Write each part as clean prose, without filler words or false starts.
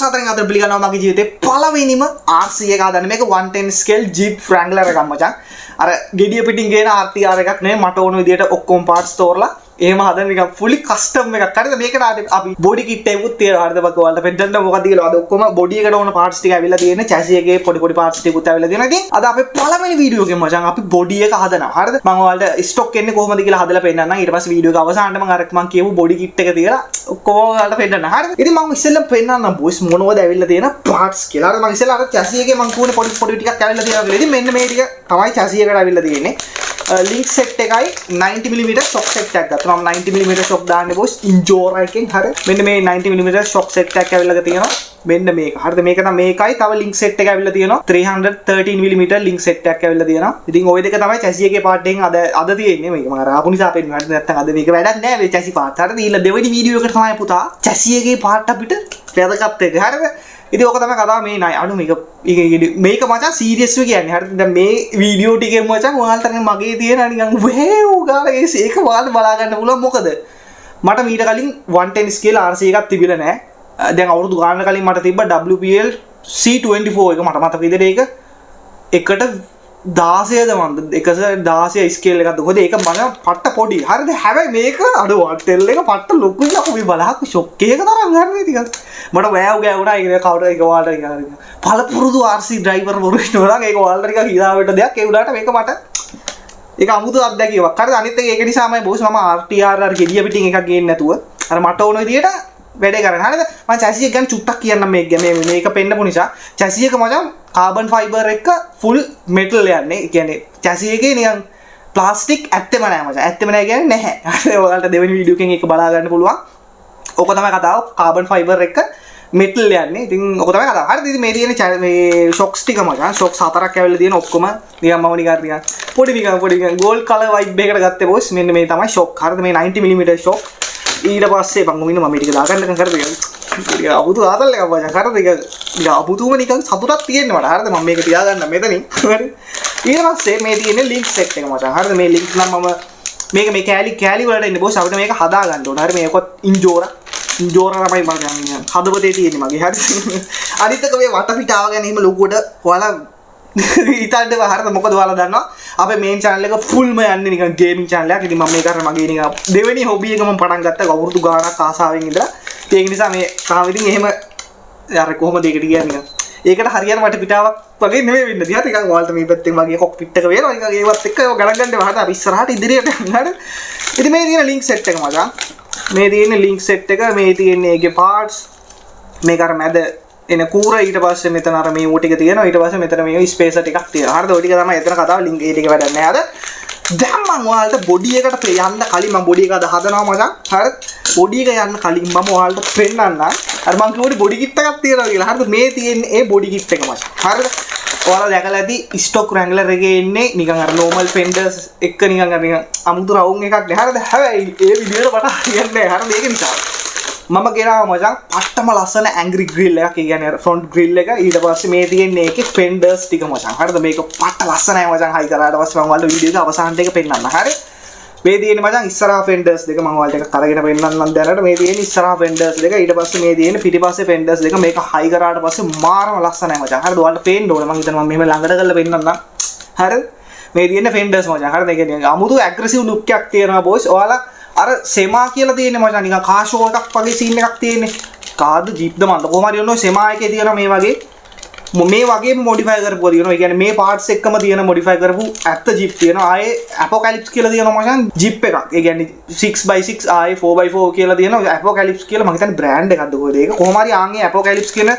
සාදරයෙන් අද පිළිගන්නවා මගේ ජීවිතේ පළවෙනිම RC එක හදන්න. මේක 110 scale Jeep Wrangler එකක් මචං. අර ගෙඩිය පිටින් ගේන RTR එකක් නෙවෙයි, මට ඕන විදියට ඔක්කොම පාර්ට්ස් තෝරලා එහෙම හදන නිකන් ෆුලි කස්ටම් එකක්. හරිද? මේකට අපි බොඩි කිට් එකකුත් තියෙනවා. හරිද? බක ඔයාලට පෙන්නන්න මොකද්ද කියලා. අද ඔක්කොම බොඩි එකට ඕන පාර්ට්ස් ටික ඇවිල්ලා තියෙන්නේ. චැසි එකේ පොඩි පොඩි පාර්ට්ස් ටිකුත් ඇවිල්ලා තියෙනවා. ඉතින් අද අපේ පළවෙනි වීඩියෝ එකෙන් මචං අපි බොඩි එක හදනවා. හරිද? මම ඔයාලට ස්ටොක් එන්නේ කොහොමද කියලා හදලා පෙන්නන්නම්. ඊට පස්සේ වීඩියෝ එක අවසානට මම අර මං කියපු බොඩි කිට් එක තියලා ඔක්කොම ඔයාලට පෙන්නන්න. හරිද? ඉතින් මම ඉස්සෙල්ලම පෙන්නන්නම් බොයිස් මොනවද ඇවිල්ලා තියෙන පාර්ට්ස් කියලා. හරිද? මං ඉස්සෙල්ලා අර චැසි එකේ මං කියුනේ පොඩි පොඩි ටිකක් ඇවිල්ලා තියෙනවා කියලා. ඉතින් මෙන්න මේ ටික තමයි චැසි එකට ඇවිල්ලා තියෙන්නේ. ලින්ක් සෙට් එකයි 90 mm ෂොක් සෙට් එකක් ගත්තා. මම 90 mm ෂොක් දාන්නේ බොස් ඉන්ජෝරා එකෙන්. හරි. මෙන්න මේ 90 mm ෂොක් සෙට් එකක් ඇවිල්ලා තියෙනවා. මෙන්න මේක. හරිද? මේක නම් මේකයි තව ලින්ක් සෙට් එක ඇවිල්ලා තියෙනවා. 313 mm ලින්ක් සෙට් එකක් ඇවිල්ලා තියෙනවා. ඉතින් ඔය දෙක තමයි චැසි එකේ පාර්ට් එකෙන් අද අද තියෙන්නේ. මේක මම අර ආපු නිසා පෙන්නුවා. හරිද? නැත්තම් අද මේක වැඩක් නෑ මේ චැසි පාර්ට්. හරිද? ඊළඟ දෙවෙනි වීඩියෝ එකට තමයි පුතා චැසි එකේ පාර්ට් අපිට වැදගත් වෙන්නේ. හරිද? ඉතින් ඕක තමයි කතාව. මේ නයි අනු මේක මේක මචං සීරියස්ව කියන්නේ. හරිද? දැන් මේ වීඩියෝ ටිකෙන් මචං ඔයාලට මගේ තියෙන නිකන් වේව් ගාලා ඒක ඔයාලට බලා ගන්න පුළුවන්. මොකද මට මීට කලින් 110 scale RC එකක් තිබිලා නෑ. දැන් අවුරුදු ගානක කලින් මට තිබ්බ WPL C24 එක. මට මතක විදිහට ඒක එකට 16ද මන්ද 116 ස්කේල් එකක්ද කොහෙද, ඒක මම පට්ට පොඩි. හරිද? හැබැයි මේක අර 110 එක පට්ට ලොකුයි යකෝ. මේ බලහක් ෂොක් එකක තරම්. හරිද? ටිකක් මට වෑව් ගෑවුණා. ඒක කවුද ඒක ඔයාලට නිකන් පළපුරුදු RC driver වරු ඉන්නවා නම් ඒක ඔයාලට නිකන් හිතා වෙන්න දෙයක්. ඒ වුණාට මේක මට ඒක අමුතු අත්දැකීමක්. හරිද? අනිත් එක ඒක නිසාමයි බොස් මම RTR අර ගෙඩිය පිටින් එකක් ගේන්නේ නැතුව අර මට ඕන විදියට වැඩේ කරන්නේ. හරිද? මම චැසි එක ගැන චුට්ටක් කියන්නම්. මේක ගැන මේ මේක පෙන්නපු නිසා. චැසි එක මචං කාබන් ෆයිබර් එක ෆුල් මෙටල් යන්නේ. ඒ කියන්නේ චැසි එකේ නිකන් ප්ලාස්ටික් ඇත්තෙම නෑ මචං. ඇත්තෙම නෑ කියන්නේ නැහැ. හරි, ඔයාලට දෙවෙනි වීඩියෝ එකෙන් ඒක බලා ගන්න පුළුවන්. ඕක තමයි කතාව. කාබන් ෆයිබර් එක මෙටල් යන්නේ. ඉතින් ඕක තමයි කතාව. හරිද? ඉතින් මේ තියෙන මේ ෂොක්ස් ටික මචං. ෂොක්ස් හතරක් ඇවිල්ලා තියෙන ඔක්කොම නිකන් මම නිකන් නිකන් පොඩි නිකන් පොඩි නිකන් ගෝල්ඩ් කලර් වයිබ් එකකට ගත්තේ බොස්. මෙන්න මේ තමයි ෂොක්. හරිද? මේ 90 mm ෂොක්. ඊට පස්සේ මං ඉන්න මම මේ ටික දාගන්නකම් කරද ටික අමුතු ආතල් එකක් මචං. හරිද? ඒක නිකන් අමුතුම නිකන් සතුටක් තියෙන්නේ මට. හරිද? මම මේක තියාගන්න මෙතනින්. හරි, ඊට පස්සේ මේ තියෙන්නේ ලින්ක් සෙට් එක මචං. හරිද? මේ ලින්ක් නම් මම මේක මේ කෑලි කෑලි වලට එන්නේ බොස්. අපිට මේක හදා ගන්න ඕන. හරි, මේකත් ඉන්ජෝරා ඉන්ජෝරා තමයි මම හදවතේ තියෙන්නේ මගේ. හරි, අනිත් එක මේ වටපිටාව ගැන එහෙම ලොකුවට ඔයාලා හිතන්න එපා. හරිද? මොකද ඔයාලා දන්නවා අපේ මේන් චැනල් එක ෆුල්ම යන්නේ නිකන් ගේමින් චැනල් එකක්. ඉතින් මම මේක අර මගේ නිකන් දෙවෙනි හොබි එක මම පටන් ගත්තා අවුරුදු ගාණක් ආසාවෙන් ඉඳලා. ඉතින් ඒක නිසා මේ තාම ඉතින් එහෙම අර කොහොමද ඒකට කියන්නේ, නිකන් ඒකට හරියන වටපිටාවක් වගේ නෙමෙයි වෙන්නේ. දිහා නිකන් ඔයාලට මේ පැත්තෙන් වගේ කොක්පිට් එක වෙනවා. නිකන් ඒවත් එක්ක ඒව ගණන් ගන්න එපා. හරිද? අපි ඉස්සරහට ඉදිරියට යන්න. හරිද? ඉතින් මේ තියෙන ලින්ක් සෙට් එක මචං. මේ තියෙන ලින්ක් සෙට් එක, මේ තියෙන ඒකේ පාර්ට්ස්, මේක අර මැද එන කූර, ඊට පස්සේ මෙතන අර මේ ඌ ටික තියෙනවා, ඊට පස්සේ මෙතන මේ ස්පේසර් ටිකක් තියෙනවා. හරිද? ඔය ටික තමයි එතන කතාව. ලින්ක් ඒ ටික වැඩක් නෑ. අද දැන් මං ඔයාලට බොඩි එකට යන්න කලින් මං බොඩි එක අද හදනවා මචං. හරිද? බොඩි එක යන්න කලින් මම ඔයාලට පෙන්නන්නම් අර මං කිව්වනේ බොඩි කිට් එකක් තියෙනවා කියලා. හරිද? මේ තියෙන්නේ ඒ බොඩි කිට් එක මචං. හරිද? ඔයාලා දැකලා ඇති ස්ටොක් රැන්ග්ලර් එකේ එන්නේ නිකන් අර නෝමල් ෆෙන්ඩර්ස් එක්ක නිකන් අර නිකන් අමුතු රවුම් එකක් නේ. හරිද? හැබැයි ඒ විදිහට මට හරියන්නේ නැහැ. හරිද? ඒක නිසා මම ගෙනාවා මචං පට්ටම ලස්සන ඇන්ග්‍රි ග්‍රිල් එකක්. ඒ කියන්නේ අර ෆ්‍රොන්ට් ග්‍රිල් එක. ඊට පස්සේ මේ තියෙන්නේ ඒකේ ෆෙන්ඩර්ස් ටික මචං. හරිද? මේක පට්ට ලස්සනයි මචං. හයි කරාට පස්සේ මම ඔයාලට වීඩියෝ එක අවසානට එක පෙන්නන්න. හරි? මේ තියෙන්නේ මචං ඉස්සරහා ෆෙන්ඩර්ස් දෙක. මම ඔයාලට එක අරගෙන පෙන්නන්නම් දැනට. මේ තියෙන්නේ ඉස්සරහා ෆෙන්ඩර්ස් දෙක. ඊට පස්සේ මේ තියෙන්නේ පිටිපස්සේ ෆෙන්ඩර්ස් දෙක. මේක හයි කරාට පස්සේ මාරම ලස්සනයි මචං. හරිද? ඔයාලට පේන්න ඕනේ. මං හිතනවා මම මෙහෙම ළඟට කරලා පෙන්නන්නම්. හරිද? මේ තියෙන්නේ ෆෙන්ඩර්ස් මචං. හරිද? ඒ කියන්නේ අමුතු ඇග්‍රෙසිව් ලුක් එකක් තියෙනවා බොයිස්. ඔයාලා අර සෙමා කියලා තියෙන්නේ මචං නිකන් කාර් ෂෝ එකක් වගේ සීන් එකක් තියෙන්නේ. කාර්ද ජීප්ද මන්ද කොහොම හරි ඔන්න ඔය සෙමා එකේ තියෙන මේ වගේ මේ වගේම මොඩිෆයි කරපුවා තියෙනවා. ඒ කියන්නේ මේ පාර්ට්ස් එක්කම තියෙන මොඩිෆයි කරපු ඇත්ත ජීප් තියෙනවා. ආයේ ඇපොකැලිප්ස් කියලා තියෙනවා මචං ජීප් එකක්. ඒ කියන්නේ 6x6 ආයේ 4x4 කියලා තියෙනවා. ඇපොකැලිප්ස් කියලා මං හිතන්නේ බ්‍රෑන්ඩ් එකක්ද කොහෙද ඒක. කොහොම හරි ආන්ගේ ඇපොකැලිප්ස් කියන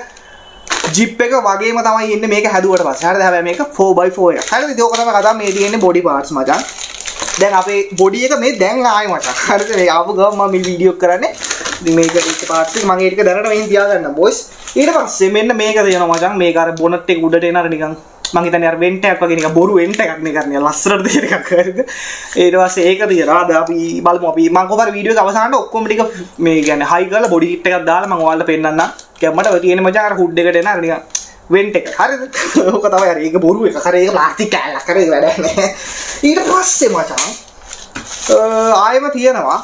ජිප් එක වගේම තමයි එන්නේ මේක හැදුවට පස්සේ. හරිද? හැබැයි මේක 4x4 එකක්. හරිද? ඉතින් ඕක තමයි කතාව. මේ තියෙන්නේ බොඩි පාර්ට්ස් මචං. දැන් අපේ බොඩි එක මේ දැන් ආයේ මචං. හරිද? මේ ආපු ගමන් මම මේ වීඩියෝ එක කරන්නේ. ඉතින් මේක එක පාර්ට්ස් එක මම ඒ ටික දැනට මෙහෙන් තියාගන්නම් බොයිස්. ඊට පස්සේ මෙන්න මේක තියෙනවා මචං. මේක අර බොනට් එක උඩට එන අර නිකන් මං හිතන්නේ අර වෙන්ට් එකක් වගේ නිකන් බොරු වෙන්ට් එකක් නේ කරන්නේ ලස්සනට තියෙන එකක්. හරිද? ඊට පස්සේ ඒක තියෙනවා. අද අපි බලමු. අපි මං කොහොම හරි වීඩියෝ එක අවසානට ඔක්කොම ටික මේ කියන්නේ හයි කරලා බොඩි කිට් එකක් දාලා මං ඔයාලට පෙන්නන්නම්. ගැම්මට ඔය තියෙන මචං අර හුඩ් එකට එන අර නිකන් වෙන්ට් එක. හරිද? ඕක තමයි හරි. ඒක බොරු එකක්. හරි, ඒක ප්ලාස්ටික් කෑල්ලක්. හරි, ඒක වැඩක් නෑ. ඊට පස්සේ මචං ආයෙම තියෙනවා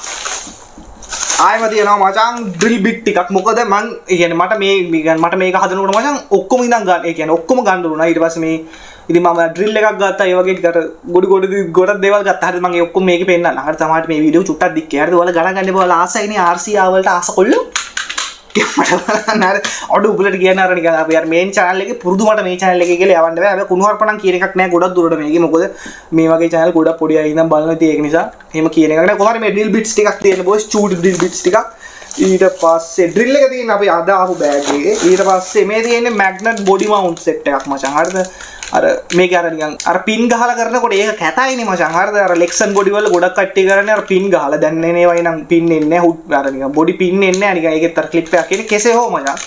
ආයෙම තියෙනවා මචං ඩ්‍රිල් බිට් ටිකක්. මොකද මං ඒ කියන්නේ මට මේ මට මේක හදනකොට මචං ඔක්කොම ඉඳන් ගන්න, ඒ කියන්නේ ඔක්කොම ගන්න උනා. ඊට පස්සේ මේ ඉතින් මම ඩ්‍රිල් එකක් ගත්තා. ඒ වගේ ටිකට ගොඩ ගොඩ ගොඩක් දේවල් ගත්තා. හරිද, මං ඒ ඔක්කොම මේකේ පෙන්නන්න. හරි, සමහරට මේ වීඩියෝ චුට්ටක් දික්කේ. හරිද, ඔයාලා ගණන් ගන්න එපා. ඔයාලා ආසයිනේ RC වලට ආස කොල්ලෝ. මට බලන්න අර අඩු උඹලට කියන්න අර නිකන් අපි අර මේන් චැනල් එකේ පුරුදු මට මේ චැනල් එකේ කියලා යවන්න බෑ. හැබැයි කුණුහරුප නම් කියන එකක් නෑ ගොඩක් දුරට මේකේ. මොකද මේ වගේ චැනල් ගොඩක් පොඩි අය ඉඳන් බලනවා. ඉතින් ඒක නිසා එහෙම කියන එකක් නෑ. කොහොම හරි මේ ඩ්‍රිල් බිට්ස් ටිකක් තියෙන බොයිස්, චූටි ඩ්‍රිල් බිට්ස් ටිකක්. ඊට පස්සේ ඩ්‍රිල් එක තියෙන අපි අද ආපු බෑග් එකේ. ඊට පස්සේ මේ තියෙන්නේ මැග්නට් බොඩි මවුන්ට් සෙට් එකක් මචං. හරිද, අර මේක අර නිකන් අර පින් ගහලා කරනකොට ඒක කැතයිනේ මචං. හරිද, අර ලෙක්සන් බොඩි වල ගොඩක් කට්ටිය කරන්නේ අර පින් ගහලා. දැන් එන ඒවයි නම් පින් එන්නේ නැහැ. හුඩ් අර නිකන් බොඩි පින් එන්නේ නැහැ නිකන්. ඒකෙත් අර ක්ලිප් එකක් එන්නේ. කෙසේ හෝ මචං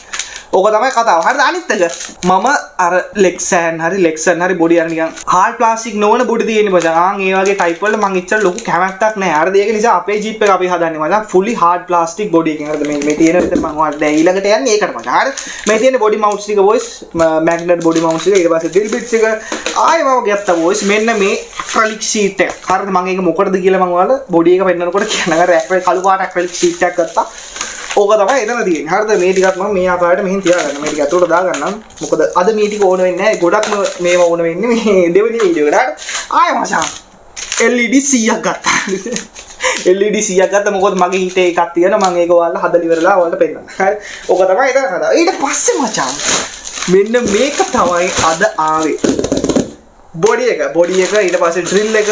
ඕක තමයි කතාව. හරිද, අනිත් එක මම අර ලෙක්සන් හරි ලෙක්සන් හරි බොඩි අර නිකන් හાર્ඩ් ප්ලාස්ටික් නොවන බොඩි තියෙන්නේ මචං. ආන් ඒ වගේ ටයිප් වල මං එච්චර ලොකු කැමැත්තක් නැහැ. හරිද, ඒක නිසා අපේ ජීප් එක අපි හදන්නේ මචං ෆුලි හાર્ඩ් ප්ලාස්ටික් බොඩි එකකින්. හරිද, මේ මේ තියෙන විතර මං ඔයාලට දැන් ඊළඟට යන්නේ ඒකට මචං. හරි, මේ තියෙන බොඩි මවුන්ට්ස් ටික බොයිස්, මැග්නට් බොඩි මවුන්ට්ස් ටික. ඊට පස්සේ ඩ්‍රිල් බිට්ස් එක ආයෙ මම ගත්තා බොයිස්. මෙන්න මේ ඇක්‍රලික් ෂීට් එක. හරිද, මං ඒක මොකටද කියලා මං ඔයාලා බොඩි එක පෙන්නනකොට කියනවා. අර ඇක්‍රලික් කළු පාට ඇක්‍රලික් ෂීට් එකක් ගත්තා. ඕක තමයි එතන තියෙන්නේ. හරිද, මේ ටිකත් මම මේ ආකාරයට මෙහෙන් තියාගන්න. මේ ටික ඇතුළට දාගන්නම්. මොකද අද මේ ටික ඕන වෙන්නේ නැහැ. ගොඩක්ම මේවා ඕන වෙන්නේ මේ දෙවෙනි වීඩියෝ එකට. හරි. ආයෙ මචං LED 100ක් ගත්තා. LED 100ක් ගත්තා. මොකද මගේ හිතේ එකක් තියෙනවා. මම ඒක ඔයාලට හදලා ඉවරලා ඔයාලට පෙන්නන්න. හරි. ඕක තමයි එතන කතාව. ඊට පස්සේ මචං මෙන්න මේක තමයි අද ආවේ. බොඩි එක, බොඩි එක, ඊට පස්සේ ඩ්‍රිල් එක,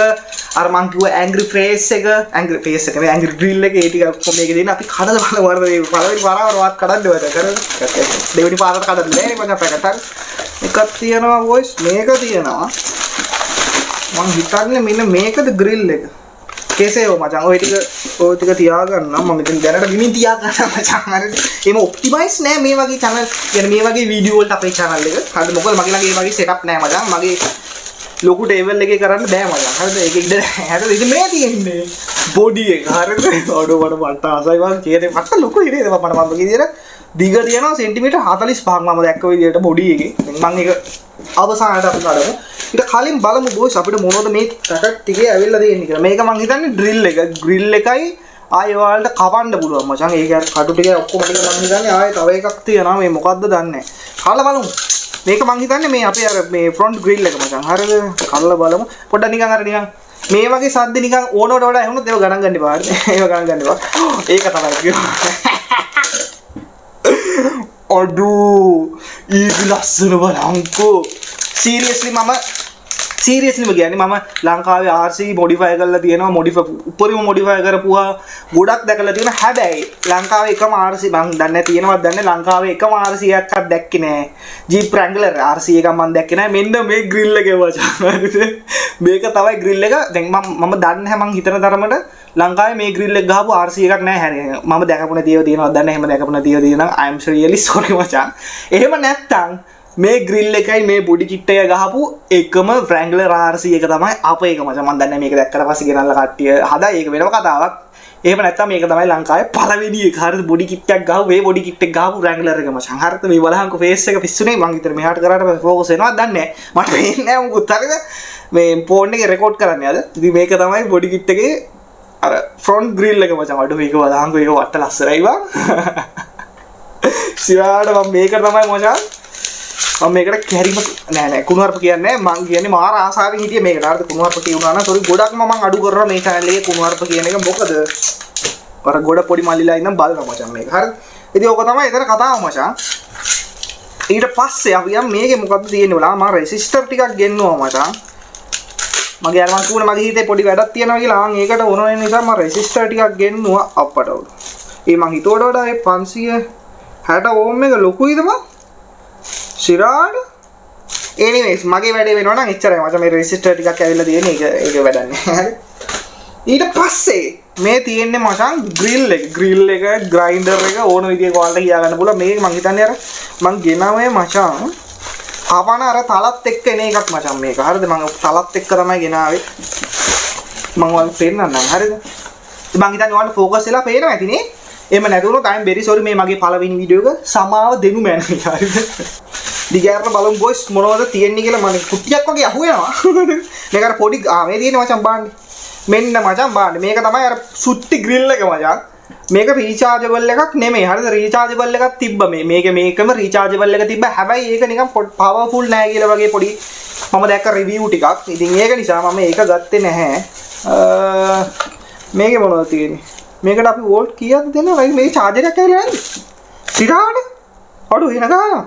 අර මං කිව්ව ඇන්ග්‍රි ෆේස් එක, ඇන්ග්‍රි ෆේස් එක නෙවෙයි ඇන්ග්‍රි ග්‍රිල් එක, ඒ ටික ඔක්කොම මේකේ දෙන්න. අපි කඩලා බලමු. අර මේ පළවෙනි පාරවර වත් කඩන්න බෑ කරන්නේ. දෙවෙනි පාරට කඩන්න නෑ නේ මචං පැකට්. හරි, එකක් තියෙනවා බොයිස්, මේක තියෙනවා. මං හිතන්නේ මෙන්න මේකද ග්‍රිල් එක. කෙසේ හෝ මචං ඔය ටික ඔය ටික තියාගන්න. මම ඉතින් දැනට බිමින් තියාගන්න මචං. හරි, එහෙම ඔප්ටිමයිස් නෑ මේ වගේ චැනල්, කියන්නේ මේ වගේ වීඩියෝ වලට අපේ චැනල් එක. හරිද, මොකද මගේ ළඟ ඒ වගේ සෙටප් නෑ මචං. මගේ ලොකු ටේබල් එකේ කරන්න බෑ මචං. හරිද, ඒක ඉඩ නෑ. හරිද, ඉතින් මේ තියෙන්නේ බොඩි එක. හරිද, අඩෝ මට මට ආසයි මං කියන්නේ මට ලොකු ඉරේද මට මම කියන විදියට දිග තියෙනවා සෙන්ටිමීටර් 45ක් මම දැක්ක විදියට බොඩි එකේ. දැන් මං ඒක අවසානයට අපි කඩමු. ඊට කලින් බලමු බොයිස් අපිට මොනවද මේ පැකට් ටිකේ ඇවිල්ලා තියෙන්නේ කියලා. මේක මං හිතන්නේ ඩ්‍රිල් එක, ග්‍රිල් එකයි ආයෙ ඔයාලට කවන්න පුළුවන් මචං. ඒක අර කටු ටික ඔක්කොම ටික මං හිතන්නේ ආයෙ තව එකක් තියෙනවා. මේ මොකද්ද දන්නේ නැහැ. කඩලා බලමු. මේක මං හිතන්නේ මේ අපේ අර මේ ෆ්‍රොන්ට් ග්‍රිල් එක මචං. හරිද, කඩලා බලමු. පොඩ්ඩක් නිකන් අර නිකන් මේ වගේ සද්ද නිකන් ඕනවට වඩා ඇහුනොත් ඒව ගණන් ගන්න එපා. හරිද, ඒව ගණන් ගන්න එපා. ඒක තමයි කිව්වා. අඩෝ ඊට ලස්සන බලංකෝ. සීරියස්ලි මම සීරියස්ලිම කියන්නේ මම ලංකාවේ RC modify කරලා තියෙනවා. මොඩිෆයි උපරිම මොඩිෆයි කරපුවා ගොඩක් දැකලා තියෙනවා. හැබැයි ලංකාවේ එකම RC මං දන්නේ නැහැ තියෙනවද දන්නේ නැහැ. ලංකාවේ එකම RC එකක්වත් දැක්කේ නෑ. Jeep Wrangler RC එකක් මං දැක්කේ නෑ. මෙන්න මේ ග්‍රිල් එක මචං. හරිද, මේක තමයි ග්‍රිල් එක. දැන් මම දන්නේ නැහැ, මං හිතන තරමට ලංකාවේ මේ ග්‍රිල් එක ගහපු RC එකක් නෑ. හරි, මම දැකපු නැති ඒවා තියෙනවද දන්නේ නැහැ. එහෙම දැකපු නැති ඒවා තියෙනවා. I am really sorry මචං. එහෙම නැත්තම් මේ ග්‍රිල් එකයි මේ බොඩි කිට් එක ගහපු එකම Wrangler RC එක තමයි අපේ එක මචං. මං දන්නේ මේක දැක්කට පස්සේ ගෙනල්ලා කට්ටිය හදා, ඒක වෙනම කතාවක්. එහෙම නැත්තම් මේක තමයි ලංකාවේ පළවෙනි එක. හරිද, බොඩි කිට් එකක් ගහපු මේ බොඩි කිට් එක ගහපු Wrangler එක මචං. හරිද, මේ බලහන්කෝ ෆේස් එක පිස්සුනේ. මං හිතන්නේ මෙහාට කරාට පස්සේ ෆෝකස් එනවද දන්නේ නැහැ. මට පේන්නේ නැහැ මොකුත්. හරිද, මේ ෆෝන් එකේ රෙකෝඩ් කරන්නේ අද. ඉතින් මේක තමයි බොඩි කිට් එකේ අර ෆ්‍රොන්ට් ග්‍රිල් එක මචං. අඩෝ මේක බලහන්කෝ, ඒක වට ලස්සනයි බං. සිරාට මම මේක තමයි මචං, මම මේකට කැරිම නෑ නෑ කුණුහරුප කියන්නේ නෑ. මං කියන්නේ මාර ආසාවෙන් හිටියේ මේකට. හරිද, කුණුහරුප කියුණා නම් සෝරි. ගොඩක්ම මං අඩු කරනවා මේ චැනල් එකේ කුණුහරුප කියන එක. මොකද අර ගොඩ පොඩි මල්ලිලා ඉඳන් බලනවා මචං මේක. හරිද, ඉතින් ඕක තමයි එතන කතාව මචං. ඊට පස්සේ අපි යම් මේකේ මොකද්ද තියෙන්නේ බලන්න. මං රෙසිස්ටර් ටිකක් ගෙන්නුවා මචං. මගේ අර මං කිව්වනේ මගේ හිතේ පොඩි වැඩක් තියෙනවා කියලා. ආන් ඒකට ඕන වෙන නිසා මං රෙසිස්ටර් ටිකක් ගෙන්නුවා අප්පට උඩ. ඒ මං හිතුවට වඩා ඒ 560 ඕම් එක ලොකුයිද මං? සිරාට. එනිවේස් මගේ වැඩේ වෙනවා නම් එච්චරයි මචං. මේ රෙසිස්ටර් ටිකක් ඇවිල්ලා තියෙන්නේ. ඒක ඒක වැඩක් නෑ. හරි, ඊට පස්සේ මේ තියෙන්නේ මචං ග්‍රිල් එක, ග්‍රිල් එක, ග්‍රයින්ඩර් එක ඕන විදිහක ඔයාලට කියා ගන්න පුළුවන්. මේක මං හිතන්නේ අර මං ගෙනාවේ මචං කපන අර තලත් එක්ක එන එකක් මචං මේක. හරිද, මං තලත් එක්ක තමයි ගෙනාවේ. මං ඔයාලට පෙන්නන්නම්. හරිද, මං හිතන්නේ ඔයාලට ෆෝකස් වෙලා පේනවා ඇති නේ. එහෙම නැති වුණොත් I am very sorry. මේ මගේ පළවෙනි වීඩියෝ එක, සමාව දෙනු මැනවි. හරිද, දිගෑරලා බලමු බොයිස් මොනවද තියෙන්නේ කියලා. මම කුට්ටියක් වගේ අහුවෙනවා. මේක අර පොඩි මේ තියෙන්නේ මචං බාන්නේ. මෙන්න මචං බාන්නේ. මේක තමයි අර සුට්ටි ග්‍රිල් එක මචං. මේක රීචාර්ජබල් එකක් නෙමෙයි. හරිද? රීචාර්ජබල් එකක් තිබ්බ මේ මේක මේකම රීචාර්ජබල් එක තිබ්බ. හැබැයි ඒක නිකන් පවර්ෆුල් නෑ කියලා වගේ පොඩි මම දැක්ක රිවිව් ටිකක්. ඉතින් ඒක නිසා මම ඒක ගත්තේ නැහැ. මේකේ මොනවද තියෙන්නේ? මේකට අපි වෝල්ට් කීයක්ද දෙන්නේ? මේ චාර්ජර් එකක් ඇවිල්ලා නැද්ද? සිරාට? අඩු වෙන ගාන.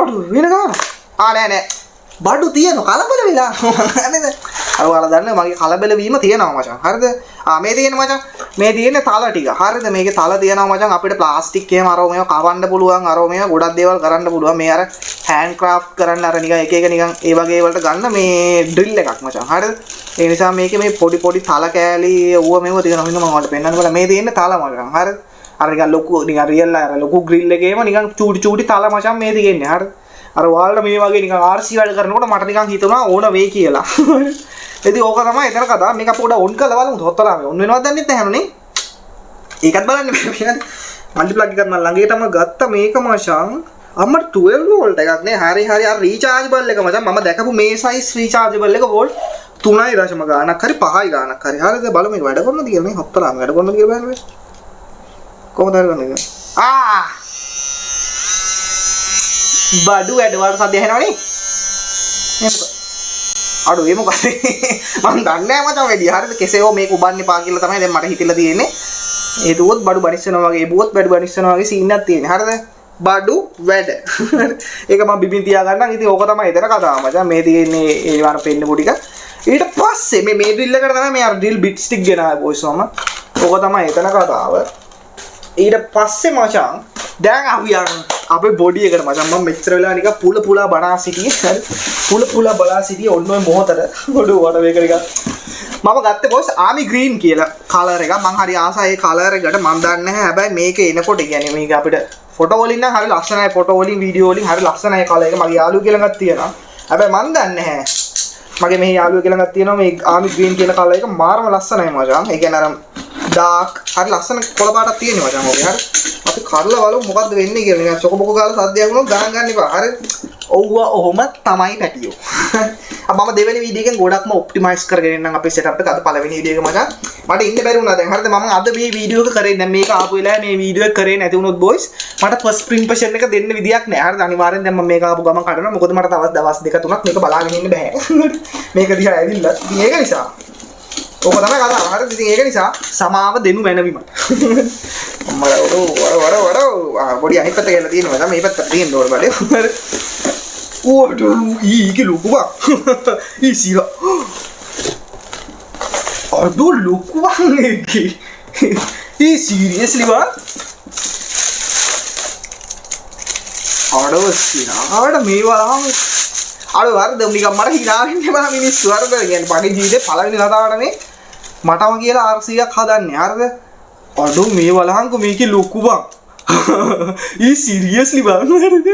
අඩු වෙන ගාන. ආ නෑ නෑ. බඩු තියෙන කලබල වෙලා නේද? අර ඔයාලා දන්නේ මගේ කලබල වීම තියෙනවා මචං. හරිද? ආ මේ තියෙන මචං මේ තියෙන තල ටික. හරිද? මේකේ තල තියෙනවා මචං අපිට ප්ලාස්ටික් එහෙම අරව මේවා කවන්න පුළුවන්. අරව මේවා ගොඩක් දේවල් කරන්න පුළුවන්. මේ අර හෑන්ඩ් ක්‍රාෆ්ට් කරන්න අර නිකන් එක එක නිකන් ඒ වගේ වලට ගන්න මේ ඩ්‍රිල් එකක් මචං. හරිද? ඒ නිසා මේකේ මේ පොඩි පොඩි තල කෑලි ඌව මේව තියෙනවා. හින්දා මම ඔයාලට පෙන්නන්න බල මේ තියෙන තල මචං. හරිද? අර නිකන් ලොකු නිකන් රියල් අර ලොකු ග්‍රිල් එකේම නිකන් චූටි චූටි තල මචං මේ තියෙන්නේ. හරිද? අර ඔයාලට මේ වගේ නිකන් RC වැඩ කරනකොට මට නිකන් හිතුණා ඕන වෙයි කියලා. ඉතින් ඕක තමයි එතන කතාව. මේක අපි පොඩ ඔන් කරලා බලමු. හොත්තලා මේ ඔන් වෙනවද දන්නෙත් නැහැ නේ. ඒකත් බලන්න මේ කියන්නේ මල්ටි ප්ලග් එකක් මම ළඟේටම ගත්ත මේක මචං. අම්මට 12 වෝල්ට් එකක් නේ. හරි හරි අර රීචාර්ජබල් එක මචං. මම දැකපු මේ සයිස් රීචාර්ජබල් එක වෝල්ට් 3 දශම ගාණක් හරි 5 ගාණක් හරි. හරිද? බලමු මේක වැඩ කරනවද කියලා මේ හොත්තලා වැඩ කරනවද කියලා බලන්න. කොහොමද හරි කරන්නේ? ආ බඩු වැඩ වල සද්ද ඇහෙනවනේ. මේ මොකද? අඩු ඒ මොකද? මං දන්නේ නැහැ මචං වැඩි. හරිද? කෙසේ හෝ මේක උබන්න එපා කියලා තමයි දැන් මට හිතිලා තියෙන්නේ. හේතුවොත් බඩු බනිස්සනවා වගේ, එබුවොත් බඩු බනිස්සනවා වගේ සීන් එකක් තියෙන්නේ. හරිද? බඩු වැඩ. ඒක මං බිමින් තියාගන්නම්. ඉතින් ඕක තමයි එතන කතාව මචං. මේ තියෙන්නේ ඒ වර පෙන්නපු ටික. ඊට පස්සේ මේ මේ ඩ්‍රිල් එකට තමයි මේ අර ඩ්‍රිල් බිට්ස් ටික ගෙනාවේ බොයිස් මම. ඕක තමයි එතන කතාව. ඊට පස්සේ මචං දැන් අපි යන් අපේ බොඩි එකට මචං. මම මෙච්චර වෙලා නිකන් පුල පුලා බලා සිටියේ. හරි පුල පුලා බලා සිටියේ ඔන්න ඔය මොහොතට. ඔඩු වට මේක නිකන් මම ගත්තේ බොයිස් ආමි ග්‍රීන් කියලා කලර් එකක්. මං හරි ආසයි ඒ කලර් එකට. මං දන්නේ නැහැ හැබැයි මේක එනකොට කියන්නේ මේක අපිට ෆොටෝ වලින් නම් හරි ලස්සනයි. ෆොටෝ වලින් වීඩියෝ වලින් හරි ලස්සනයි කලර් එක. මගේ යාළුවෝ කියලා එකක් තියෙනවා. හැබැයි මං දන්නේ නැහැ මගේ මෙහි යාළුවෝ කියලා එකක් තියෙනවා මේ ආමි ග්‍රීන් කියන කලර් එක මාරම ලස්සනයි මචං. ඒ කියන්නේ අර ඩාර්ක් හරි ලස්සන කොළ පාටක් තියෙනවා මචං ඔගේ. හරි අපි කරලා බලමු මොකද්ද වෙන්නේ කියලා. නිකන් සොක බොක ගාලා සද්දයක් වුණොත් ගණන් ගන්න එපා. හරි ඔව්වා ඔහොම තමයි පැටියෝ. මම දෙවෙනි වීඩියෝ එකෙන් ගොඩක්ම ඔප්ටිමයිස් කරගෙන ඉන්නම් අපේ සෙටප් එක. අද පළවෙනි වීඩියෝ එක මචං මට ඉන්න බැරි වුණා දැන්. හරිද? මම අද මේ වීඩියෝ එක කරේ දැන් මේක ආපු වෙලාවේ මේ වීඩියෝ එක කරේ නැති වුණොත් බොයිස් මට ෆස්ට් ඉම්ප්‍රෙෂන් එක දෙන්න විදියක් නෑ. හරිද? අනිවාර්යෙන් දැන් මම මේක ආපු ගමන් කඩනවා. මොකද මට තවත් දවස් දෙක තුනක් මේක බලාගෙන ඉන්න බෑ. මේක දිහා ඇවිල්ලා. ඉතින් ඒක නිසා ඕක තමයි කතාව. හරිද? ඉතින් ඒක නිසා සමාව දෙනු මැනවි මට. අම්මලා ඔඩෝ වර වර වර ආ පොඩි අනිත් පැත්ත කියලා තියෙනවා. දැන් මේ පැත්තට තියෙන්න ඕන බඩේ. හරි. ඔඩෝ ඊගේ ලොකු බං. ඊ සීලා. අඩෝ ලොකු බං ඒකේ. ඊ සීරියස්ලි බං. අඩෝ සීලාවට මේ බලහම අඩෝ හරිද නිකන් මට hina වෙන්න බෑ මිනිස්සු. හරිද? කියන්නේ මගේ ජීවිතේ පළවෙනි කතාවට මේ මටම කියලා RC එකක් හදන්නේ. හරිද? අඩෝ මේ බලහන්කෝ මේකේ ලොකු බං. ඊ සීරියස්ලි බං. හරිද?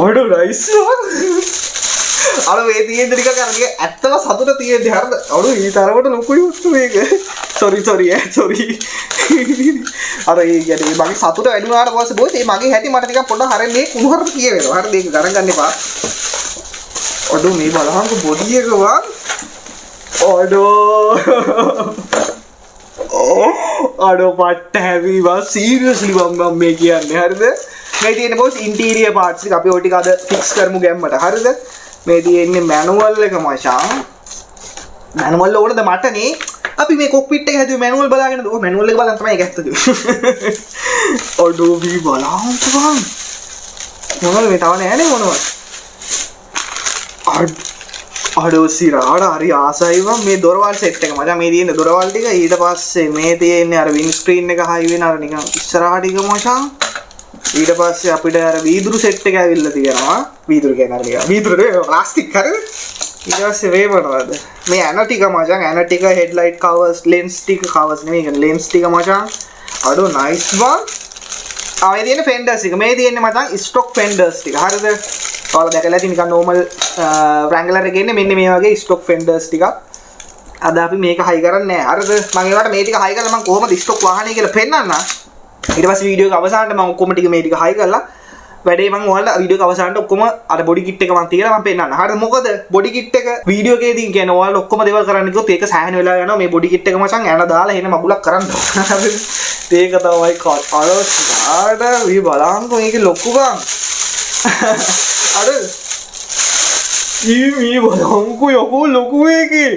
අඩෝ නයිස් බං. අර මේ තියෙන ටික අර නිකන් ඇත්තම සතුට තියෙන්නේ. හරිද? අඩෝ ඊ තරමට ලොකුයි වස්තු මේක. සෝරි සෝරි ඈ සෝරි. අර ඒ කියන්නේ මගේ සතුට වැඩි වුණාට පස්සේ බොයිස් ඒ මගේ හැටි මට නිකන් පොඩ්ඩක් හරිය මේ කුණුහරුප කියවෙනවා. හරිද? ඒක ගණන් ගන්න එපා. අඩෝ මේ බලහන්කෝ බොඩි එක බං. අඩෝ අඩෝ පට්ට හැවි බං. සීරියස්ලි බං මම මේ කියන්නේ. හරිද? මේ තියෙන බොයිස් ඉන්ටීරියර් පාර්ට්ස් ටික අපි ඔය ටික අද ෆික්ස් කරමු ගැම්මට. හරිද? මේ තියෙන්නේ මැනුවල් එක මචං. මැනුවල් ඕනද මට නේ? අපි මේ කොක්පිට් එක හැදුවේ මැනුවල් බලාගෙනද? ඔව් මැනුවල් එක බලන් තමයි ඒක ඇත්තද. අඩෝ වී බලහන්කෝ බං. මොනවද මේ තව නෑනේ මොනවද? අඩෝ සිරාට හරි ආසයි බං මේ දොරවල් සෙට් එක මචං. මේ තියෙන දොරවල් ටික ඊට පස්සේ මේ තියෙන්නේ අර වින් ස්ක්‍රීන් එක හයි වෙන අර නිකන් ඉස්සරහා ටික මචං. ඊට පස්සේ අපිට අර වීදුරු සෙට් එක ඇවිල්ලා තියෙනවා. වීදුරු කියන්නේ අර නිකන් වීදුරු නෙවෙයි ප්ලාස්ටික්. හරිද? ඊට පස්සේ මේ මොනවද? මේ ඇන ටික මචං. ඇන ටික හෙඩ්ලයිට් කවර්ස් ලෙන්ස් ටික කවර්ස් නෙවෙයි කියන්නේ ලෙන්ස් ටික මචං. අඩෝ නයිස් බං. ආ මේ තියෙන ෆෙන්ඩර්ස් ටික. මේ තියෙන්නේ මචං ස්ටොක් ෆෙන්ඩර්ස් ටික. හරිද? ඔයාලා දැකලා ඇති නිකන් නෝමල් රැන්ගලර් එකේ ඉන්නේ මෙන්න මේ වගේ ස්ටොක් ෆෙන්ඩර්ස් ටිකක්. අද අපි මේක හයි කරන්නේ නෑ. හරිද? මං ඒවට මේ ටික හයි කරලා මං කොහොමද ස්ටොක් වාහනේ කියලා පෙන්නන්න. ඊට පස්සේ වීඩියෝ එක අවසානයේ මං ඔක්කොම ටික මේ ටික හයි කරලා වැඩේ මං ඔයාලට වීඩියෝ එක අවසානට ඔක්කොම අර බොඩි කිට් එක මං තියලා මං පෙන්නන්න. හරිද? මොකද බොඩි කිට් එක වීඩියෝ එකේදී කියන්නේ ඔයාලට ඔක්කොම දේවල් කරන්න කිව්වොත් ඒක සෑහෙන වෙලා යනවා. මේ බොඩි කිට් එක මචං ඇන දාලා එහෙන මගුලක් කරන්න ඕන. හරිද? ඒක තමයි අර ස්ටාර්ට් වී බලන්කෝ මේකේ ලොකු බං. අර ඊ මේ බලන්කෝ යකෝ ලොකු ඒකේ.